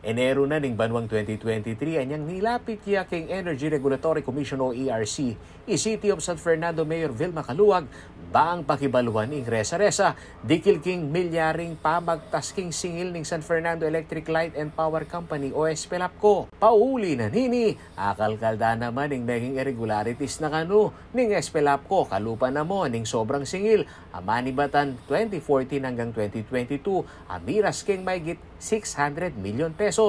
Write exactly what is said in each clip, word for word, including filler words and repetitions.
Eneru na ning banuang twenty twenty-three, anyang nilapit ya king Energy Regulatory Commission o E R C i City of San Fernando Mayor Vilma Caluag, bang pakibaluan ing resa-resa dikil king milyaring pamagtas king singil ning San Fernando Electric Light and Power Company o ESPELAPCO. Pauli na nini, akalkal da naman ing meging irregularities na kanu ning ESPELAPCO, kalupa na mu ning sobrang singil a manibatan twenty fourteen anggang twenty twenty-two a miras king maygit six hundred milyon pesos.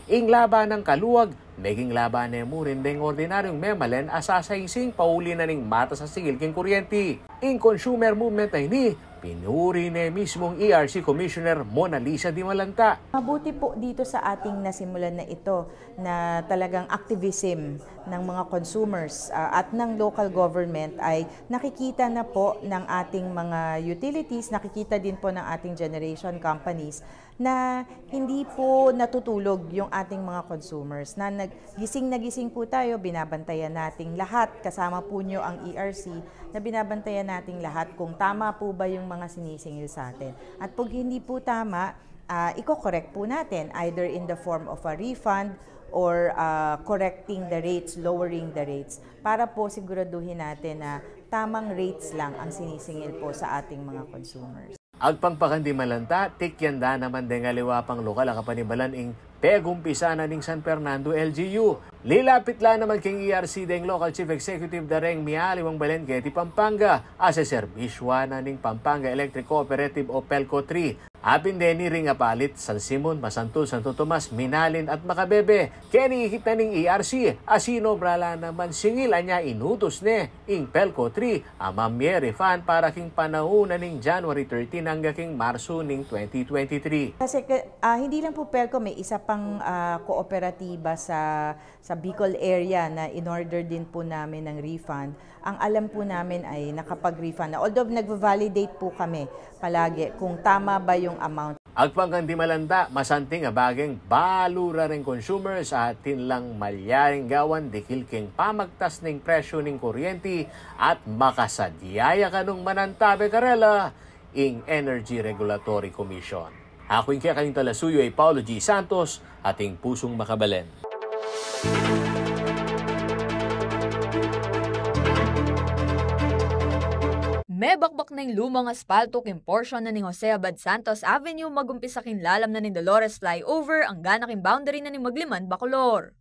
Ing laban nang Caluag, meging laban ne mu rin deng ordinaryung memalen a sasaingsing pauli na ning matas a singil king kuryenti. Ing consumer movement a ini, pinuri ne mismung E R C Commissioner Mona Lisa Dimalanta. Mabuti po dito sa ating nasimulan na ito na talagang activism ng mga consumers, ah, at ng local government ay nakikita na po ng ating mga utilities, nakikita din po ng ating generation companies na hindi po natutulog yung ating mga consumers, na nag-, gising na gising po tayo, binabantayan nating lahat, kasama po nyo ang E R C, na binabantayan nating lahat kung tama po ba yung mga sinisingil sa atin. At pag hindi po tama, ah, iko-correct po natin, either in the form of a refund or, ah, correcting the rates, lowering the rates, para po siguraduhin natin na tamang rates lang ang sinisingil po sa ating mga consumers. Agpang pa kang Dimalanta, tikyan da naman deng aliwa pang lokal a kapanibalan ing pegumpisan na ning San Fernando L G U. Lilapit la naman king E R C deng Local Chief Executive da reng mialiwang balen keti Pampanga, a seserbisyuan na ning Pampanga Electric Cooperative o PELCO three. Apin deni ring apalit San Simon, Masantul, Santo Tomas, Minalin at Macabebe. Keni ikit na ning E R C a sinobra la naman singil, anya inutus ne ing PELCO three a mamye refund para king panaun na ning January thirteen angga king Marso ning twenty twenty-three. Kasi ka-, ah, hindi lang po PELCO, may isa pang, ah, kooperatiba sa, sa Bicol area na in-order din po namin ng refund. Ang alam po namin ay nakapag-refund na. Although nagva-validate po kami palagi kung tama ba yung amount. Agpang kang Dimalanta, masanting a bageng balu ra ring consumers atin lang malyaring gawan dikil king pamagtas ning presyu ning kuryenti at makasadya ya kanung manantabe karela ing Energy Regulatory Commission. Aku ing kekayung talasuyu ay Paulo G Santos, ating pusung makabalen. Mebakbak na ing lumang aspalto king porsyon na ning Jose Abad Santos Avenue, magumpisa king lalam na ning Dolores Flyover, angga na king boundary na ning Magliman, Bacolor.